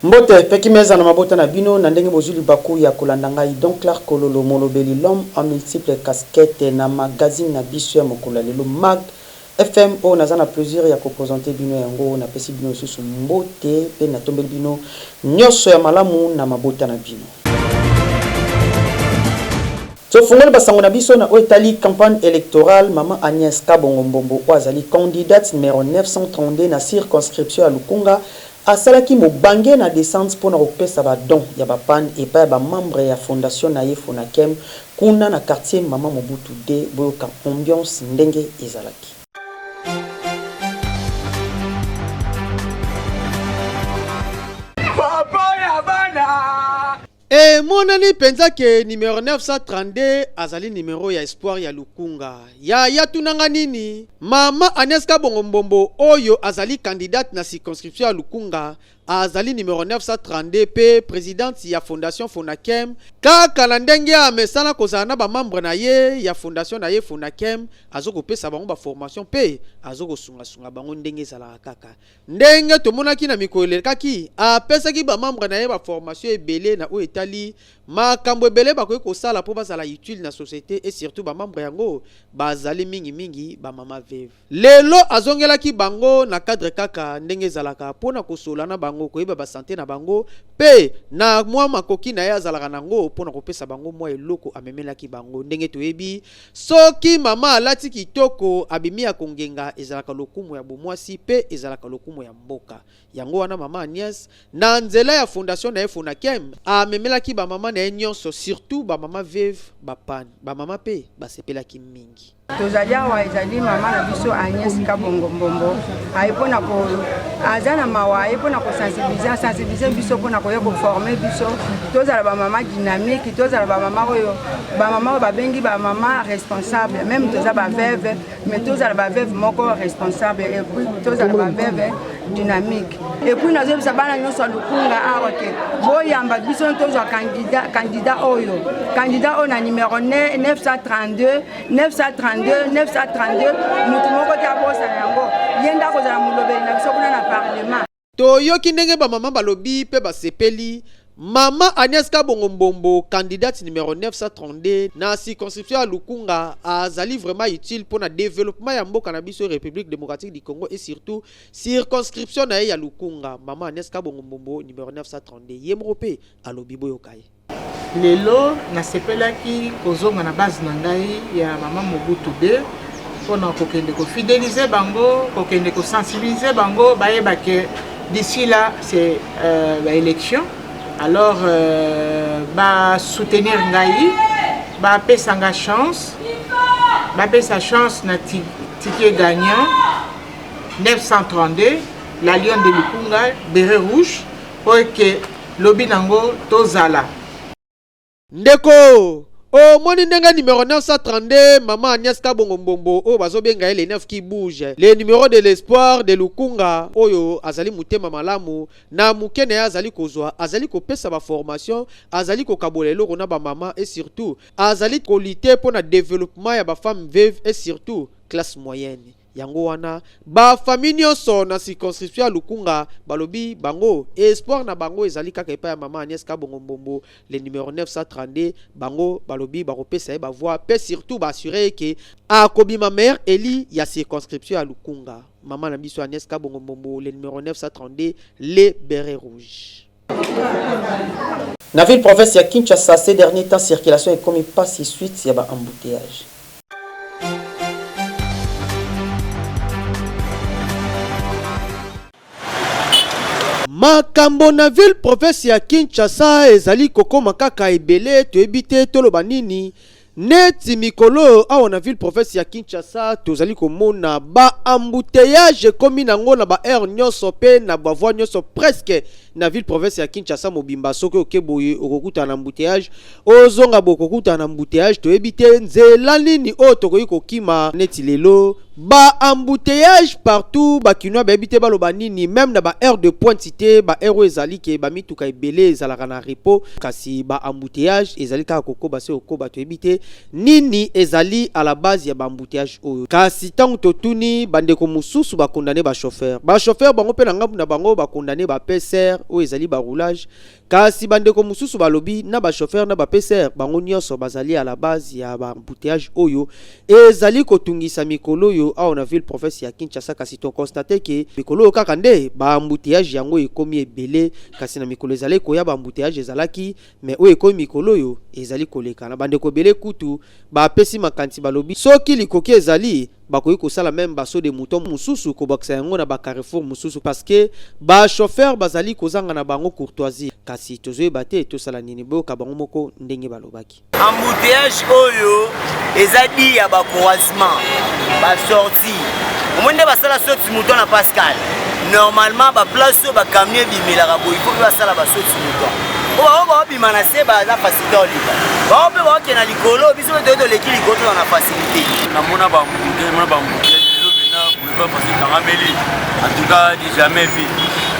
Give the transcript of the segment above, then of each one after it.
Mbote pe kimia ezala na mabota na bino na ndenge bozui libaku ya kolanda ngai Don Clark Kololo molobeli l'homme en multiples casquettes na magazine na biso ya mokolo ya lelo Mag FM oyo naza na plaisir ya ko presenter bino yango napesi bino lisusu mbote pe natombeli bino nioso ya malamu na mabota na bino. Tofungoli ba sango na biso na oyo etali campagne electorale, mama Agnès Kabongo Mbombo oyo azali candidate numero 932 na circonscription ya Lukunga asalaki mobange na descente mpo na kopesa ba dons ya ba pannes epai ya ba membres ya fondation na ye Fonakem kuna na quartier Mama Mobutu ii, boyoka ambiance ndenge ezalaki. Papa ya bana. Emonani penza ke numero 932 azali numero ya espoir ya Lukunga. Yaya tuna nga nini? Mama Agnès Kabongo Mbombo oyo azali candidate na circonscription ya Lukunga azali numero 932 pe presidente ya fondation Fonakem. Kaka na ndenge amesana kozala na ba membres na ye ya fondation na ye Fonakem, azo kopesa bango ba formation pe azo kosunga sunga bango ndenge ezalaka kaka. Ndenge tomonaki na mikolo elekaki, apesaki ba membres na ye ba formations ebele na oyo etali makambo ebele bakoki kosala mpo bazala utile na societe et surtout ba membres yango bazali mingi mingi ba mama veuve. Lelo azongelaki bango na cadre kaka ndenge ezalaka mpo na kosolola na bango, koyeba ba sante na bango mpe na mwa makoki na ye azalaka na yango mpo na kopesa bango mwa eloko amemelaki bango. Ndenge toyebi, Soki mama alati kitoko, abimi ya kongenga, ezalaka lokumu ya bomwasi pe ezalaka lokumu ya mboka. Yango wana mama Agnès, na nzela ya fondation na ye Fonakem, amemelaki ba mama na ye nionso, surtout ba mama veuve, ba panne. Ba mama pe basepelaki mingi. Tozali awa ezali mama na biso Agnès Kabongo Mbombo aye mpona ko aza na mawa aye mpona ko sensibiliser sensibiliser biso mpona koya ko former biso tozala ba mama dynamique tozala ba mama oyo ba mama oyo babengi ba mama responsable meme toza ba veuve mais tozala ba veuve moko responsable et puis tozala ba veuve dynamique et puis nazoyebisa bana nyonso ya lukunga awa ke boyamba biso tozwa candidat candidat oyo candidat oyo na numero 932 932 932 motu moko te abosana yango ye nde akozala molobeli na biso kuna na parlement. Toyoki ndenge ba mama balobi pe basepeli, Mama Agnès Kabongo Mbombo candidate numero 932 na circonscription ya Lukunga azali vraiment utile pona developpement ya mboka na biso Republique democratique du Congo et surtout circonscription na ye ya Lukunga. Mama Agnès Kabongo Mbombo numero 932 ye moko pe alobi boyoka ye. Lelo nasepelaki kozonga na base na ngai ya mama Mobutu 2 pona kokende ko fideliser bango, kokende ko sensibiliser bango bayeba que d'ici là c'est euh, ba élection alors euh, ba soutenir ngai bapesa nga chance bapesa chance na ticket gagnant 932 la lion de Lukunga beret rouge po eke lobi nango tozala. Ndeko, omoni ndenge numero 932 maman Agnès Kabongo Mbombo oyo bazo benga ye le 9 qui bouge, le numero de l'espoir de Lukunga oyo azali motema malamu na muke na ye azali kozua, azali kopesa ba formation, azali kokabola eloko na ba maman et surtout azali ko lutter pona developpement ya ba femmes veuves et surtout classe moyenne. Yango wana ba famille nionso na circonscription ya Lukunga balobi bango espoir na bango ezali kaka epai ya mama Agnès Kabongo Mbombo le numero 932 bango balobi bakopesa ye ba voix pe surtout ba assurer ye ke akobima meilleur elu ya circonscription ya Lukunga. Mama na biso Agnès Kabongo Mbombo le numero 932 le beret rouge. Na ville province ya Kinshasa, ces derniers temps circulation ekomi pasi suite ya ba embouteillages. Makambo na ville province ya Kinshasa ezali kokoma kaka ebele, toyebi te toloba nini. Neti mikolo oyo awa na ville province ya Kinshasa tozali komona ba embouteillages ekomi nango na ba heures nionso pe na ba voies nionso presque na ville province ya Kinshasa mobimba soki oke boye okokutana na embouteillages ozonga boye okokutana na embouteillages toyebi te nzela nini oyo tokoki kokima neti lelo. Ba embouteillages partout, ba kinois bayebi te baloba nini, meme na ba heure de pointe te, ba heure oyo ezali ke ba mituka ebele ezalaka na repos, kasi ba embouteillages ezali kaka kokoba se kokoba, toyebi te nini ezali à la base ya ba embouteillages oyo. Kasi tango totuni bandeko mosusu ba condamner ba chauffeurs, ba chauffeurs bango pe na ngambo na bango ba condamner ba PCR oyo ezali ba roulage. Kasi ba ndeko mosusu balobi na ba chauffeurs na ba PCR bango nionso bazali à la base ya ba embouteillages oyo ezali kotungisa mikolo oyo awa na ville province ya Kinshasa. Kasi to constater que mikolo oyo kaka nde ba embouteillages yango ekomi ebele, kasi na mikolo ezalaki koya ba embouteillages ezalaki, mais oyo ekomi mikolo oyo ezali koleka. Na ba ndeko ebele kutu bapesi makanisi, balobi soki likoki ezali, bakoki kosala meme ba saut de mouton mosusu, kobakisa yango na ba carrefour mosusu, parce que ba chauffeurs bazali kozanga na bango courtoisie. Kasi tozoyeba te tosala nini. Boyoka bango moko ndenge balobaki. Embouteillage oyo eza di ya ba croisement, ba sortie. Omoni nde basala saut de mouton na Pascal. Normalement ba place oyo ba camion ebimelaka boye, il faut basala ba saut de mouton. Po bango baobima na se, baza facilité oleka. Bango mpe baokende na likolo, biso mpe toye toleki likolo, toza na facilité. Namona ba embouteillage, namona ba embouteillage lelo mpenza boulevard Facile ekangameli, en tout cas du jamais vu.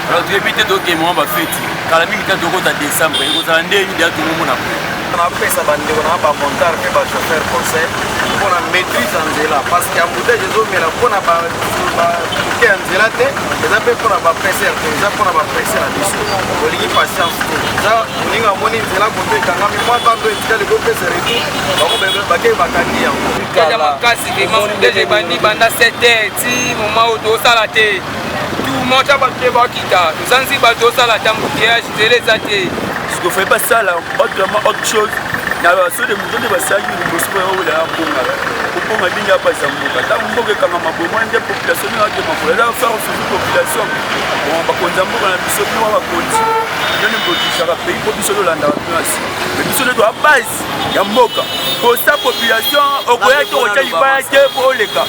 Alors toyebi te tokende mwa bafeti kala mingi te, tokota décembre, ekozala ndenge deya tongomona boye. Napesa bandeko na bamotard mpe bachauffeur conseil mpona maîtrise ya nzela, parce que embouteillage ezomela mpona bamoke ya nzela te, eza mpe mpona baPCR te, eza mpona bapresse na biso. Olingi patience te, eza moninga amoni nzela koto ekangami, mwa bando etikali kopesa retour, bango bakei bakangi yango. Ya makasi vraiment, embouteillage ebandi banda 7 heures ti moment oyo tozosala te. Tout monde tya bato te bakita, tosanzi bato tozosala te, embouteillage, nzela eza te. Sikoyo fai basala autrement, autre chose na basaut de mouton nde basalaki liboso mpo owela ya mbonga kobonga ndenge ya basa mboka. Ntango mboka ekangama bomoi nde population ndenge akema kola eza faire surtout population. Bon, bakonzi ya mboka na biso, bino bakonzi, bino nde bodirigeaka pays, mpo biso tolandaka bino asi, mais biso nde toa base ya mboka. Posa population okoya te, okotya libaya te mpo oleka.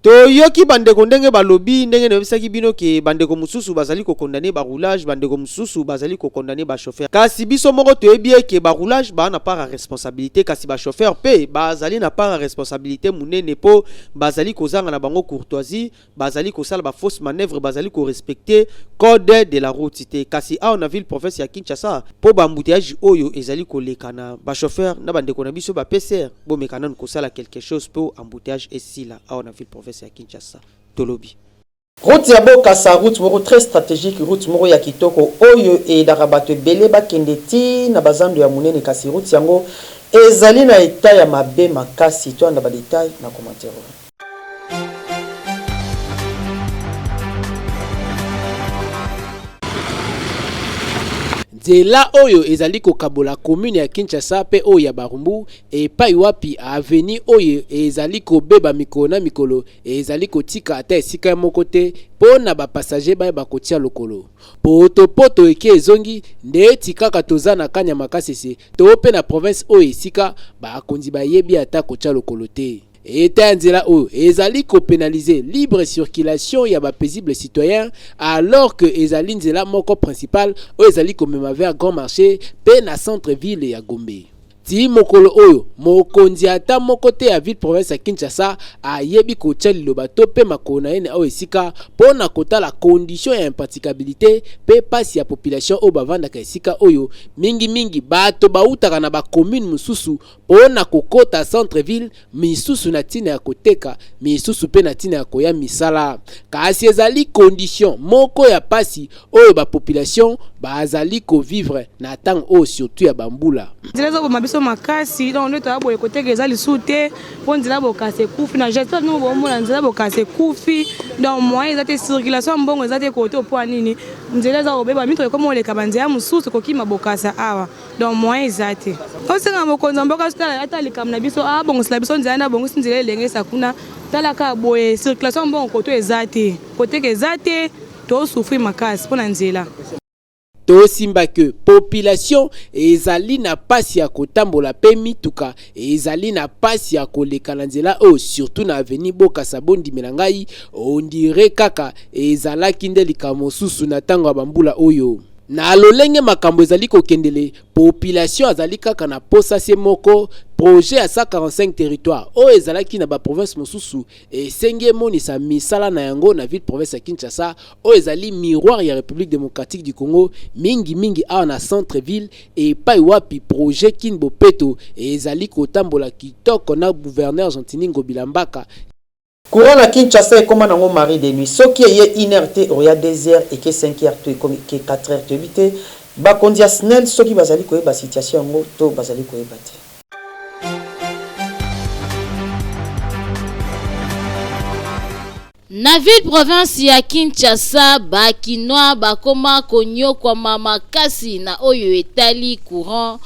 Toyoki bandeko ndenge balobi, ndenge nayebisaki bino ke bandeko mosusu bazali kokondane baroulage, bandeko mosusu bazali kokondane bachauffeur. Kasi biso moko toyebi eke baroulage baa na part ya responsabilité, kasi bachauffeur mpe bazali na part ya responsabilité monene, mpo bazali kozanga na bango courtoisie, bazali kosala ba fausse manœuvre, bazali korespecte code de la route te. Kasi awa na ville province ya Kinshasa, mpo ba embouteillage oyo ezali koleka na bachauffeur na bandeko na biso ba PCR, bomeka nanu kosala quelque chose mpo embouteillage esila awa na ville province ya Kinshasa. Tolobi route ya Bokasa, route moko très stratégique, route moko ya kitoko oyo eyedaka bato ebele bakende ti na bazando ya monene, kasi route yango ezali na état ya mabe makasi. Toyanda badetail na commentaire oyo. Nzela oyo ezali kokabola commune ya Kinshasa mpe oyo ya Barumbu, epai wapi avenue oyo ezali kobeba mikolo na mikolo, ezali kotika ata esika moko te mpo na bapassager bayeba kotia lokolo. Potopoto eke ezongi ndeti kaka toza na kanya makasese to mpe na province oyo esika bakonzi bayebi ata kotia lokolo te. État ya nzela oyo ezali kopénaliser libre circulation ya bapaisible citoyen, alors que ezali nzela moko principale oyo ezali komema vers grand marché mpe na centre ville ya Gombe. Ti mokolo oyo, mokonzi ata moko te ya ville province ya Kinshasa ayebi kotia liloba to mpe makolo na ye na oyo esika mpo na kotala condition ya impraticabilité mpe pasi ya population oyo bavandaka esika oyo, mingimingi bato bautaka na bacommune mosusu mpo na kokota centre ville, misusu na ntina ya koteka, misusu mpe na ntina ya koya misala. Kasi ezali condition moko ya pasi oyo bapopulation bazali kovivre na ntango oyo, surtout ya bambula. Nzela ezoboma biso makasi. Donc nde toya boye, koteka eza lisusu te mpo nzela Bokasa ekufi. Na j'espère bino bomona nzela Bokasa ekufi. Donc moyen eza te, circulation ya mbongo eza te kote mpo ya nini? Nzela eza kobeba, mituka ekoma oleka banzela mosusu kokima Bokasa awa. Donc moyen eza te. Osenga mokonzi ya mboka ata likambo na biso, abongisela biso nzela, nde abongisi nzela elengesa kuna. Talaka boye, circulation ya mbongo koto eza te, koteka eza te, tosouffrir makasi mpo na nzela. Tosimba ke population ezali na pasi ya kotambola mpe mituka ezali na pasi ya koleka na nzela oyo, surtout na avenue Bokasa. Bondimela ngai, on dirait kaka ezalaki nde likambo mosusu na ntango ya bambula oyo. Na lolenge makambo ezali kokendele, population azali kaka na posa se moko, projet ya 145 territoires oyo ezalaki na ba provinces mosusu esengi emonisa misala na yango na ville province ya Kinshasa oyo ezali miroir ya Republique democratique du Congo, mingi mingi awa na centre ville epai wapi projet Kin Bopeto ezali kotambola kitoko na gouverneur Gentiny Ngobila Mbaka. Courant na Kinshasa ekoma nango mari de nuit soki eye une heure te oya deux heures eke cinq heures to ekomi eke quatre heures toyebi te bakonzi ya snel soki bazali koyeba situation yango to bazali koyeba te. Na ville province ya Kinshasa, ba kinois bakoma konyokwama makasi na oyo etali courant.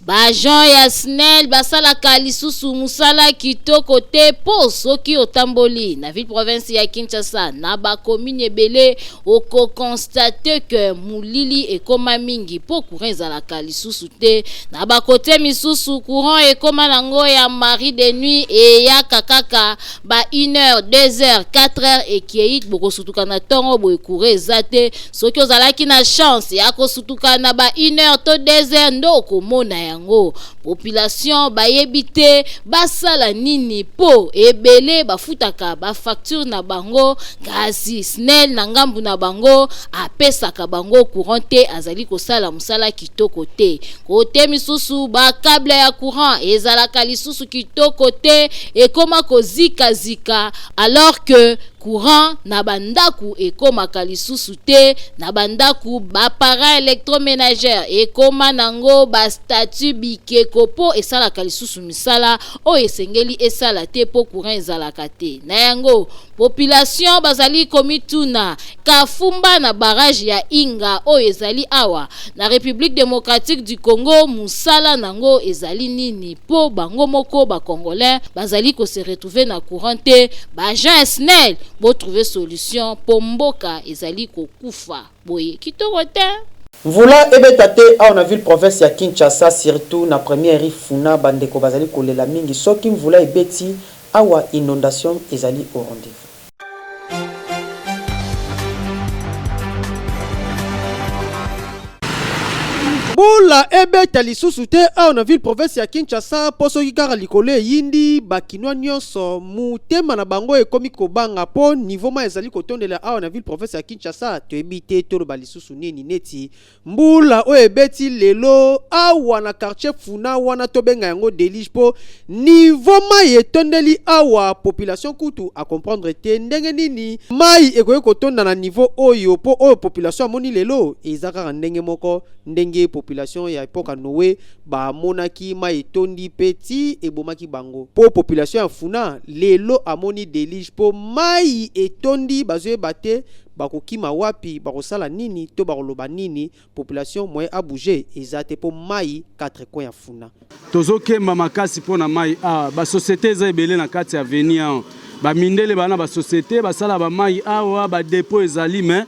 Ba agents ya SNEL basalaka lisusu musala kitoko te po soki otamboli na ville province ya Kinshasa na ba commune ebele oko constater que mulili ekoma mingi po courant ezalaka lisusu te. Na ba cote misusu courant ekoma nango ya mari de nuit eyaka kaka ba une heure, deux heures, quatre heures ekei bokosutuka na tongo boye courant eza te. Soki ozalaki na chance ya kosutuka na ba une heure to deux heures nde okomona yango. Population bayebi te basala nini po ebele bafutaka ba facture na bango kasi SNEL na ngambu na bango apesaka bango courant te, azali kosala mosala kitoko te. Kote misusu ba cable ya courant ezalaka lisusu kitoko te, ekoma kozika zika alors que courant na ba ndaku ekomaka lisusu te na ba ndaku, ba appareils electromenagers ekoma nango ba statut bikeko po esalaka lisusu misala oyo esengeli esala te po courant ezalaka te. Na yango population bazali komituna Kafumba na barrage ya Inga oyo ezali awa na Republique democratique du Congo musala nango ezali nini po bango moko ba congolais bazali ko se retrouver na courant te, ba agents ya SNEL bo trouver solution po mboka ezali kokufa boye kitoko te. Mvula ebeta te awa na ville province ya Kinshasa surtout na première rue Funa ba ndeko bazali kolela mingi soki mvula ebeti awa inondation ezali au rendez-vous. Mbula ebeta lisusu te awa na ville province ya Kinshasa mpo soki kaka likolo eyindi ba kinois nionso mutema na bango ekomi kobanga mpo niveau mayi ezali kotondela awa na ville province ya Kinshasa toyebi te toloba lisusu nini neti Mbula oyo ebeti lelo awa na quartier Funa wana tobenga yango deluge po niveau mayi etondeli awa population kutu a comprendre te ndenge nini mayi ekoki kotonda na niveau oyo po oyo population amoni lelo eza kaka ndenge moko ndenge population ya epoque ya Noe ba monaki mayi etondi pe ti ebomaki bango po population ya Funa lelo amoni deluge po mayi etondi bazoyeba te Bakokima wapi, bakosala nini to bakoloba nini, population moyen a bouger eza te po mayi 4 coins ya funa. Tozo kemba makasi pona mayi awa ba societe eza ebele na kati ya avenue awa ba mindele ba na ba societe basala ba mayi awa ba depot ezali mais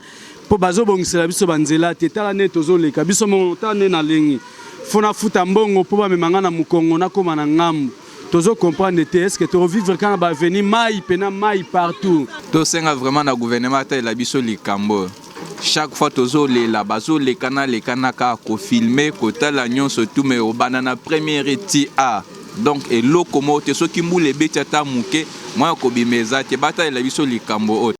po bazo bongisela biso ba nzela te tala ndenge tozo leka biso moko tala ndenge na lengi faut na futa mbongo po ba mema nga na mukongo nakoma na ngambu Tozo comprendre te est ce que toko vivre kaka na ba avenue mayi pena mayi partout. Tosenga vraiment na gouvernement atalela biso likambo oyo. Chaque fois tozo lela bazo lekana lekana kaka ko filmer kotala nionso tout mais obanda na première ti a donc eloko moko te soki mbula ebeti ata muke moyen ya kobima eza te batalela biso likambo oyo.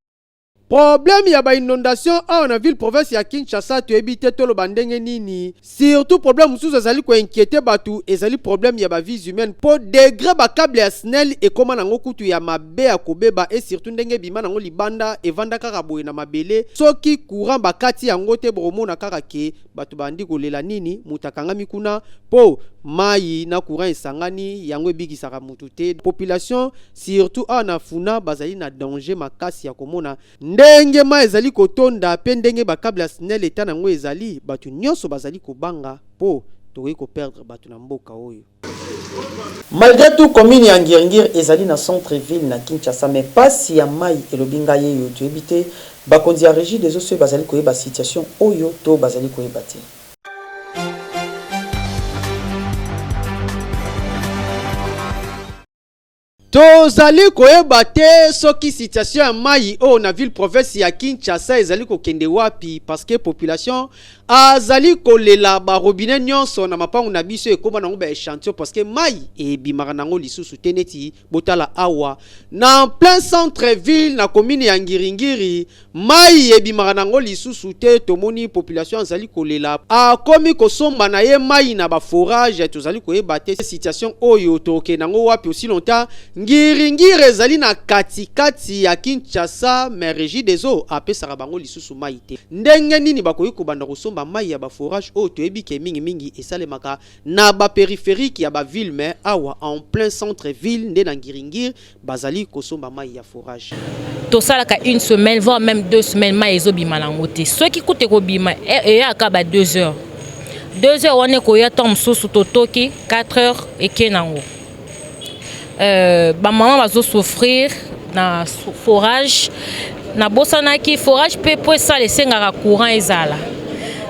Problème ya ba inondations awa na ville province ya Kinshasa toyebi te toloba ndenge nini, surtout problème mosusu ezali ko inquieter batu ezali problème ya ba vies humaines po degre ba cable ya snel ekoma nango kutu ya mabe ya kobeba et surtout ndenge ebima nango libanda evanda kaka boye na mabele soki courant bakati yango te bokomona kaka ke batu bandi kolela nini mutu akangami kuna po mayi na courant esangani yango ebikisaka mutu te population Surtout awa na Funa bazali na danger makasi ya komona ndenge mayi ezali kotonda pe ndenge ba cable ya snel etat na yango ezali, batu nionso bazali kobanga po tokoki ko perdre batu na mboka oyo. Malgre tout commune ya Ngiri-Ngiri ezali na centre ville na Kinshasa mais pasi ya mayi elobi ngai yeyo toyebi te bakonzi ya Regideso soki bazali koyeba situation oyo to bazali koyeba te. Tozali koyeba te soki situation ya mayi oyo na ville province ya Kinshasa ezali kokende wapi parce que population azali kolela ba robinet nyonso na mapangu na biso ekoma nango ba echantillon parce que mayi ebimaka nango lisusu te neti botala awa na plein centre ville na commune ya Ngiringiri Mayi ebimaka nango lisusu te tomoni population azali kolela akomi kosomba na ye mayi na ba forage tozali koyeba te situation oyo tokokende nango wapi aussi longtemps ngiri ngiri ezali na kati kati ya Kinshasa mais regie des eaux apesaka bango lisusu mayi te ndenge nini bakoki kobanda kosomba mayi ya ba forage oyo toyebi ke mingi mingi esalemaka na ba peripherique ya ba ville mais awa en plein centre ville nde na ngiri ngiri bazali kosomba mayi ya forage. Tosalaka une semaine voire meme deux semaines mayi ezobima nango te soki kutu ekobima eyaka ba 2 heures 2 heures wana ekoya ntango mosusu totoki 4 heures eke nango euh, bamama bazosouffrir na forage nabosanaki forage mpe mpo esala esengaka courant ezala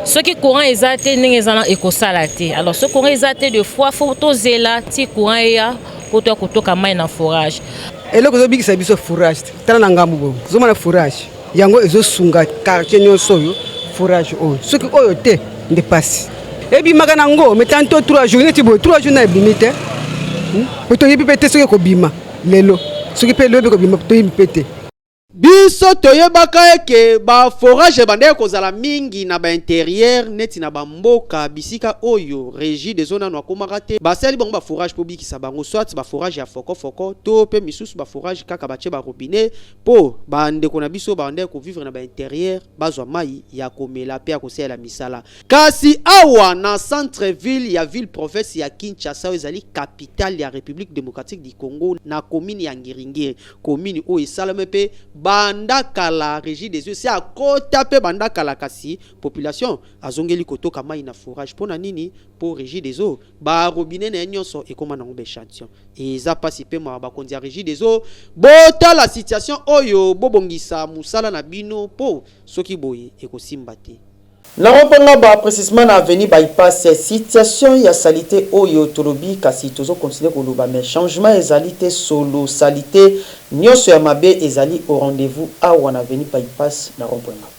soki courant eza te ndenge eza ekosala te alors soki courant eza te de fois fo tozela ti courant eya mpo toya kotoka mai na forage. Eloko ezobikisa biso forage, tala na ngambo boye ozomona forage yango ezosunga quartier nyonso oyo forage oyo, soki oyo te nde pasi ebimaka na ngo mais tanto 3 jours neti boye 3 jours na ebimi te po toyebi mpe te soki ekobima lelo soki mpe lobi ekobima toyebi mpe te. Biso toyebaka eke ba forage ebandaki kozala mingi na ba interieur neti na ba mboka bisika oyo regie des eaux nanu akomaka te, basali bango ba forage po bikisa bango soit ba forage ya foko foko to pe misusu ba forage kaka batie ba robinet po ba ndeko na biso babandaki ko vivre na ba interieur bazwa mayi ya komela pe ya kosalela misala. Kasi awa na centre ville ya ville province ya Kinshasa oyo ezali capitale ya Republique democratique du Congo na commune ya Ngiri-Ngiri, Commune oyo esalama mpe banda kala regie des eaux esi akota mpe banda kala kasi population azongeli kotoka mayi na forage mpo na nini? Mpo regie des eaux ba robinet na ye nyonso ekoma nango ba echantillon. Eza pasi mpe mawa bakonzi ya regie des eaux botala situation oyo bobongisa musala na bino mpo soki boye ekosimba te. Na rond-point Ngaba, precisement na avenue Bypass, situation ya salite oyo tolobi kasi tozo continuer koloba mais changement ezali te solo salite nionso ya mabe ezali au rendez-vous awa na avenue Bypass na rond-point Ngaba.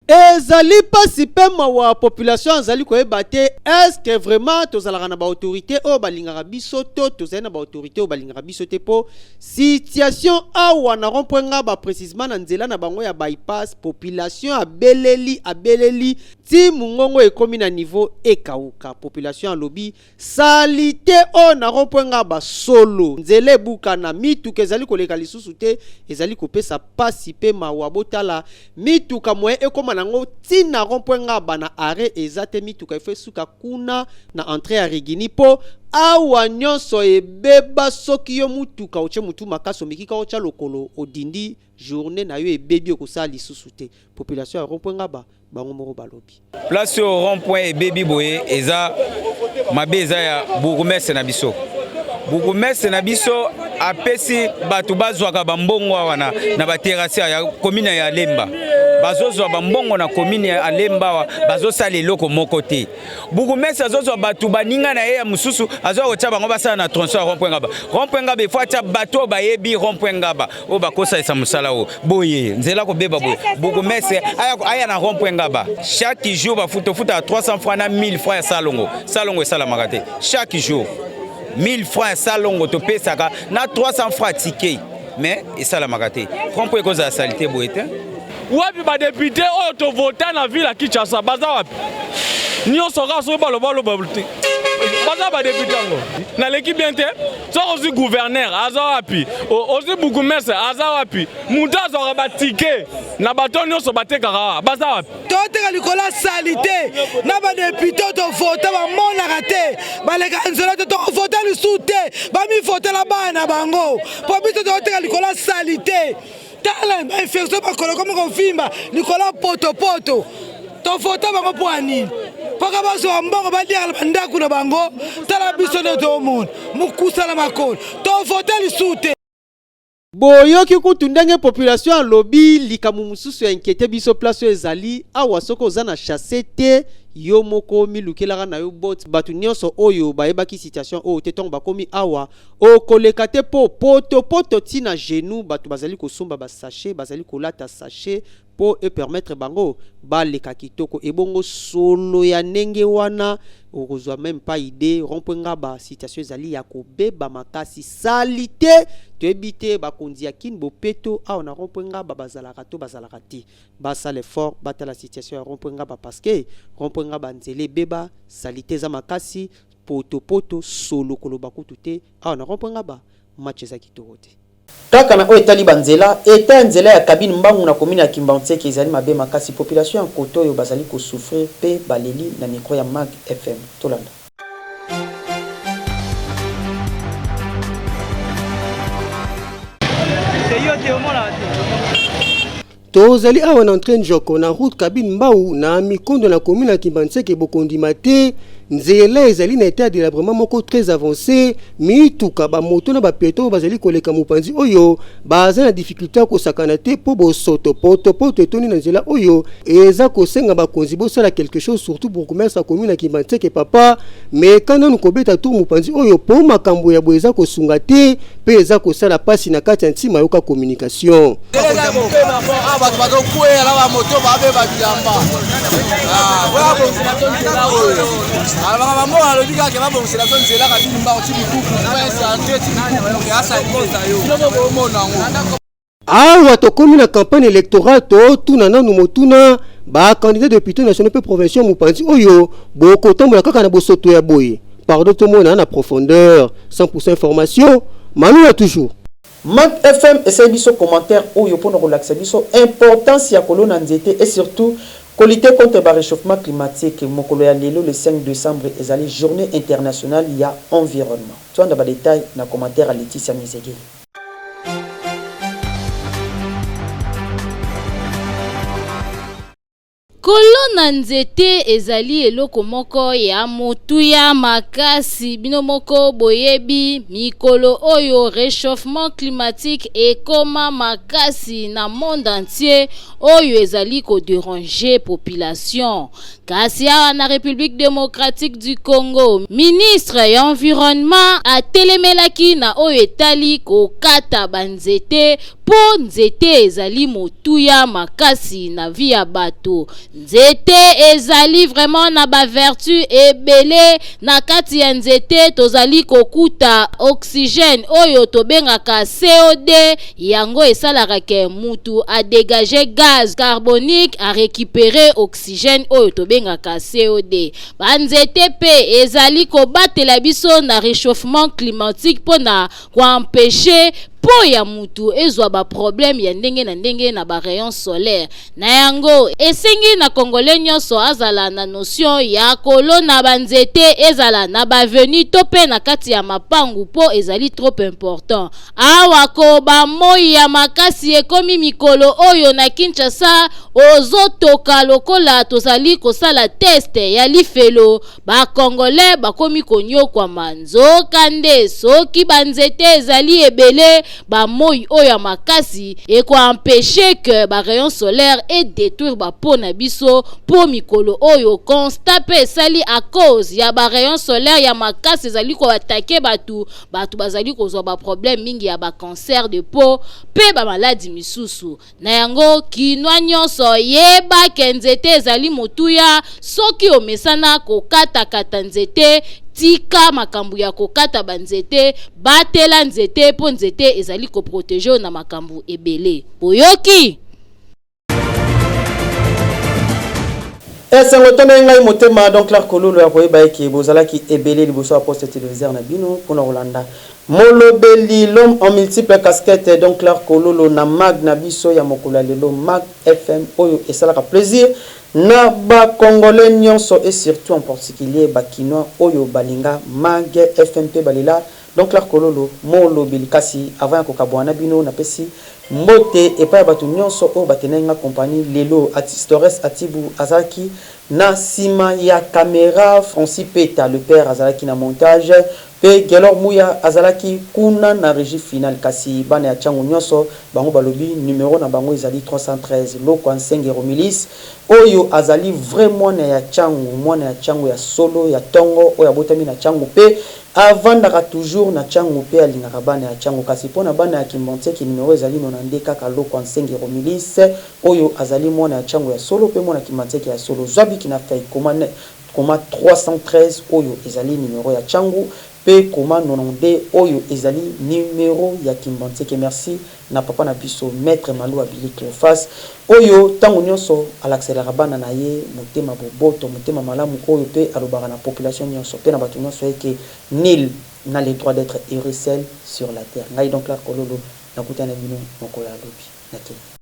Ezali pasi pe mawa population azali koyeba te est ce que vraiment tozalaka na ba autorite oyo balingaka biso to tozali na ba autorite oyo balingaka biso te po situation awa na rond point ngaba precisement na nzela na bango ya bypass population abeleli abeleli ti mungongo ekomi na niveau ekawuka population alobi Salite oyo na rond point ngaba solo nzela ebukana mituka ezali koleka lisusu te ezali kopesa pasi pe mawa botala mituka moyen ekoma nango ti na rond point ngaba na arret eza te mituka il faut esuka kuna na entree ya rigini po awa nionso ebeba soki yo mutuka otie mutu makasi omeki kaka otia lokolo odindi journee nayo ebebi okosala lisusu te population ya rond point ngaba bango moko balobi. Place oyo rond point ebebi boye eza mabe eza ya bourgmestre na biso. Bourgmestre na biso apesi bato bazwaka bambongo awa na, na baterrasse ya commune ya Lemba bazozwa bambongo na commune ya Lemba awa bazosala eloko moko te. Bourgmestre azozwa bato baninga na ye ya mosusu azwa kotya bango basala na tronçon ya rond point Ngaba. Rond point Ngaba ifo atya bato oyo bayebi rond point Ngaba oyo bakosalisa mosala oyo boye nzela kobeba boye bourgmestre aya, aya na rond point Ngaba chaque jour bafuta ofutaka 300 francs na 1000 francs ya salongo salongo esalamaka te chaque jour 1000 francs ya salongo topesaka na 300 francs ticket mais esalamaka te rond point ekozala salite boye te Wapi ba depute oyo to vota na ville ya Kinshasa baza wapi? Nyonso kaka soki baloba loba te. Baza ba depute yango. Naleki bien te. Soki ozwi gouverneur aza wapi? Ozwi bourgmestre aza wapi? Moto azwaka ba ticket na bato nyonso batekaka awa baza wapi? Toteka likolo ya salite na ba depute oyo tovota bamonaka te baleka nzela te tokovota lisusu te bamivotela bana na bango mpo biso toteka likolo ya salite. Tala ba infection makolo ekomi kovimba likolo ya potopoto. Tovota bango mpo ya nini? Mpoka bazwa mbongo baliaka na bandako na bango. Tala biso nde toomona mokusa na makolo, tovote lisusu te. Boyoki kutu ndenge population alobi likambo mosusu ya inquiete biso place oyo ezali awa soki oza na chasse te Yo moko milukelaka na yo botte. Bato nyonso oyo bayebaki situation oyo te, ntango bakomi awa, okoleka te mpo potopoto ti na genou. Bato bazali kosomba basachet, bazali kolata sachet mpo epermettre bango baleka kitoko. Ebongo solo ya ndenge wana, okozwa même pas idée. Rond-point Ngaba, situation ezali ya kobeba makasi, saleté. Toyebi te bakonzi ya Kin Bopeto awa na rond-point Ngaba bazalaka to bazalaka te. Basala effort, batala situation ya rond-point Ngaba, parce que rond-point Ngaba, nzela ebeba, saleté eza makasi, potopoto, solo koloba kutu te. Awa na rond-point Ngaba, match eza kitoko te. Kaka na oyo etali banzela, eta ya nzela ya Cabine Mbangu na commune ya Kimbanseke ezali mabe makasi. Population ya kote oyo bazali kosouffrir mpe baleli na micro ya Mag FM. Tolanda. Tozali awa na entrée Njoko na route Cabine Mbau na Mikondo na commune ya Kimbanseke. Bokondima te, nzela ezali na état ya délabrement moko très avancé. Mituka, bamoto na bapiéton oyo bazali koleka mopanzi oyo baza na difficulté ya kosakana te, mpo bosoto, potopoto etondi na nzela oyo. Eza kosenga bakonzi bosala quelque chose, surtout bourgmestre ya commune ya Kimbanseke. Papa, meka nanu kobeta tour mopanzi oyo, mpo makambo ya boye eza kosunga te mpe eza kosala mpasi na kati ya ntima. Yoka communication. Bato bazokwea na bamoto, babeba bilamba. Babongisela so nzela oyo, alobaka bamoko, alobi kaka babongisela so nzela Cabine Mbangu ti Bikuku, prince entre ti Bikuku, asa bino bomona yango. Awa tokomi na campagne électorale, totuna nanu motuna: bacandidat député nationaux mpe provincial, mopanzi oyo bokotambola kaka na bosoto ya boye? Pardon, tomona na profondeur. 100 information malula toujours. Mag FM esali biso commentaire oyo mpona kolakisa biso importance ya kolona nzete et surtout kolutter contre baréchauffement climatique. Mokolo ya lelo, le 5 décembre, ezali journée internationale ya environnement. Tolanda badétail na commentaire ya Leticia Mizegeli. Kolona nzete ezali eloko moko ya motuya makasi. Bino moko boyebi, mikolo oyo réchauffement climatique ekoma makasi na monde entier, oyo ezali kodéranger population. Kasi awa na République démocratique du Congo, ministre ya environnement atelemelaki na oyo etali kokata banzete, mpo nzete ezali motuya makasi na vie ya bato. Nzete ezali vraiment na bavertu ebele. Na kati ya nzete tozali kokuta oxygène oyo tobengaka CO2. Yango esalaka ke mutu adégage gaz carbonique, arécupérer oxygène oyo tobengaka CO2. Banzete mpe ezali kobatela biso na réchauffement climatique mpona koempêcher mpo ya mutu ezwa baproblème ya ndenge na ndenge na barayon solaire. Na yango esengi na Congolais nyonso azala na notion ya kolona banzete, ezala na baavenue to mpe na kati ya mapangu, mpo ezali trop important. Awa ko bamoi ya makasi ekomi mikolo oyo na Kinshasa, ozotoka lokola tozali kosala test ya lifelo. Bacongolais bakomi konyokwama. Nzoka nde soki banzete ezali ebele, bamoi oyo ya makasi ekoempêcher ke barayon solaire edétruire bapeau na biso, mpo mikolo oyo constat mpe esali, à cause ya barayon solaire ya makasi ezali koattaquer bato, bato bazali kozwa baproblème mingi ya bacancer de peau mpe bamaladi misusu. Na yango, Kinois nyonso, yeba ke nzete ezali motuya. Soki omesana kokatakata nzete, tika makambo ya kokata banzete, batela nzete, mpo nzete ezali koprotéger na makambo ebele. Boyoki? Esengo tondai ngai motema. Donc Clark Kololo ya koyeba eke bozalaki ebele liboso ya poste téléviseur na bino mpona kolanda molobeli, l'homme en multiple casquette, donc Clark Kololo na Mag na biso ya mokolo ya lelo, Mag FM oyo esalaka plaisir na bacongolais nyonso et surtout en particulier Bakinois oyo balinga Mag FM mpe balela donc Clark Kololo molobeli. Kasi avant ya kokabwana na bino, napesi mbote epai ya bato nyonso oyo batenaki nga compagnie lelo. Stores Atibu azalaki na nsima ya caméra, Francis Peta le père azalaki na montage. Mpe Guelor Muya azalaki kuna na regie finale. Kasi bana ya Tshangu nyonso bango balobi numero na bango ezali 313 Lokwa Nsenge Romilis oyo azali vrai mwana ya Tshangu, mwana ya Tshangu ya solo ya tongo oyo abotami na Tshangu mpe avandaka toujours na Tshangu mpe alingaka bana ya Tshangu. Kasi mpo na bana ya Kimbanseke numero ezali 92 kaka Lokwa Nsenge Romilis oyo azali mwana ya Tshangu ya solo mpe mwana Kimbanseke ya solo. Zwa biki na feuille koma koma 313 oyo ezali numero ya Tshangu pe koma 92 oyo ezali numero ya Kimbanseke. Merci na papa na biso maitre Maluwa Billy Cleophas oyo tango nionso alakiselaka bana na ye motema boboto, motema malamu oyo pe alobaka na population nionso pe na bato nionso eke nul n'a le droit d'etre heureux seul sur la terre. Ngai Don Clark Kololo nakutani na bino mokolo ya lobi. Nakeyi.